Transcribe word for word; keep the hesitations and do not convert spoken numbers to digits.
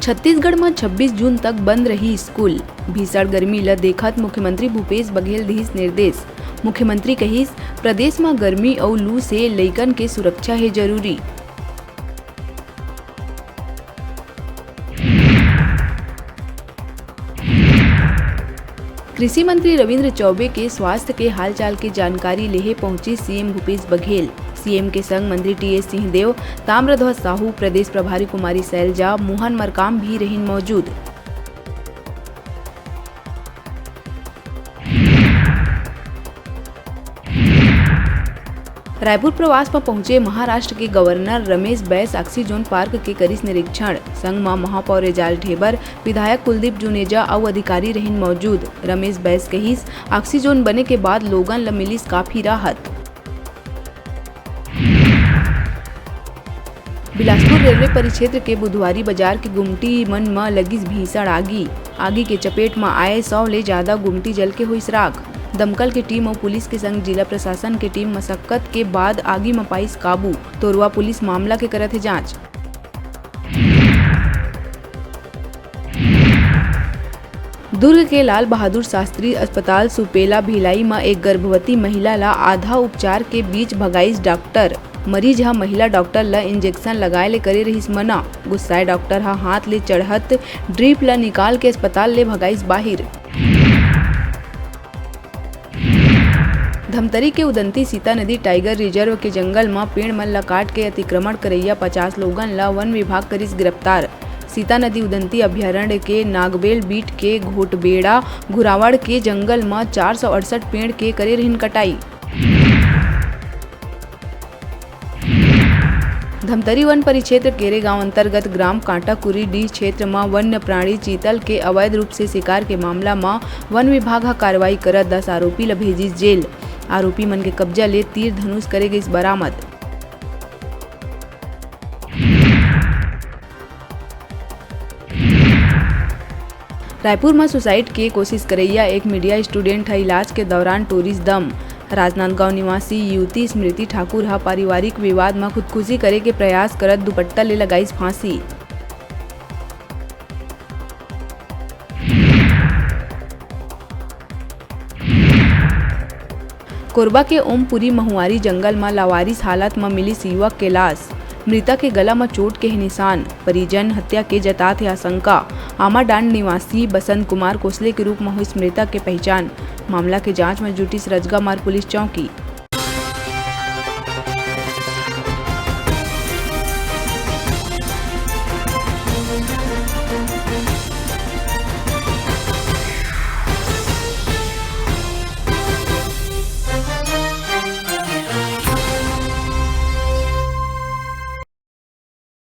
छत्तीसगढ़ म छब्बीस जून तक बंद रही स्कूल। भीषण गर्मी ल देखत मुख्यमंत्री भूपेश बघेल दिहिस निर्देश। मुख्यमंत्री कहिस, प्रदेश म गर्मी अउ लू से लइकन के सुरक्षा हे जरूरी। कृषि मंत्री रविंद्र चौबे के स्वास्थ्य के हालचाल के जानकारी लेहे पहुंचिस सीएम भूपेश बघेल। सीएम के संग मंत्री टीएस सिंहदेव, ताम्रध्वज साहू, प्रदेश प्रभारी कुमारी सैलजा, मोहन मरकाम भी रहिन मौजूद। रायपुर प्रवास म पहुंचे महाराष्ट्र के governor Ramesh Bais oxyzone park के करिस निरीक्षण। संग म महापौर एजाज ढेबर, विधायक कुलदीप जुनेजा अउ अधिकारी रहिन मौजूद। रमेश बैस कहिस, ऑक्सीजोन बने के बाद लोगन ल मिलिस काफी राहत। बिलासपुर रेलवे परिक्षेत्र के बुधवारी बाजार के गुमटी मन म लगिस भीषण आगी। आगी के चपेट म आए सौ ले जादा गुमटी जल के होइस राख। दमकल के टीम अउ पुलिस के संग जिला प्रशासन के टीम मशक्कत के बाद आगी म पाइस काबू। तोरवा पुलिस मामला के करत हे जांच। दुर्ग के लाल बहादुर शास्त्री अस्पताल सुपेला भिलाई म एक गर्भवती महिला ला आधा उपचार के बीच भगाइस डॉक्टर। मरीज ह महिला डॉक्टर ला इंजेक्शन लगाए ले करे रहिस मना। गुस्साए डॉक्टर ह हाथ ले चढ़त ड्रिप ला निकाल के अस्पताल ले भगाइस बाहिर। धमतरी के उदंती सीता नदी टाइगर रिजर्व के जंगल म पेड़ मन ल काट के अतिक्रमण करइया पचास लोगन ल वन विभाग करिस गिरफ्तार। सीता नदी उदंती अभयारण्य के नागबेल बीट के घोटबेड़ा घुरावड़ के जंगल म चार सौ अड़सठ पेड़ के करे रहिन कटाई। धमतरी वन परिक्षेत्र केरे गांव अंतर्गत ग्राम कांटाकुरी डीह क्षेत्र म वन्य प्राणी चीतल के अवैध रूप से शिकार के मामला म वन विभाग ह कार्रवाई करत दस आरोपी ल भेजिस जेल। आरोपी मन के कब्जा ले तीर धनुष करे गइस बरामद। रायपुर म सुसाइड के कोशिश करइया एक मीडिया स्टूडेंट ह इलाज के दौरान टोरिस दम। राजनांदगांव निवासी युवती स्मृति ठाकुर ह पारिवारिक विवाद म खुदकुशी करे के प्रयास करत दुपट्टा ले लगाइस फांसी। कोरबा के ओमपुरी महुआरी जंगल म लावारिस हालत म मिलिस युवक के लाश। मृतक के गला म चोट के हे निशान। परिजन हत्या के जतात हे आशंका। आमाडांड निवासी बसंत कुमार कोसले के रूप म होइस मृतक के पहिचान। मामला के जांच म जुटिस रजगामार पुलिस चौकी।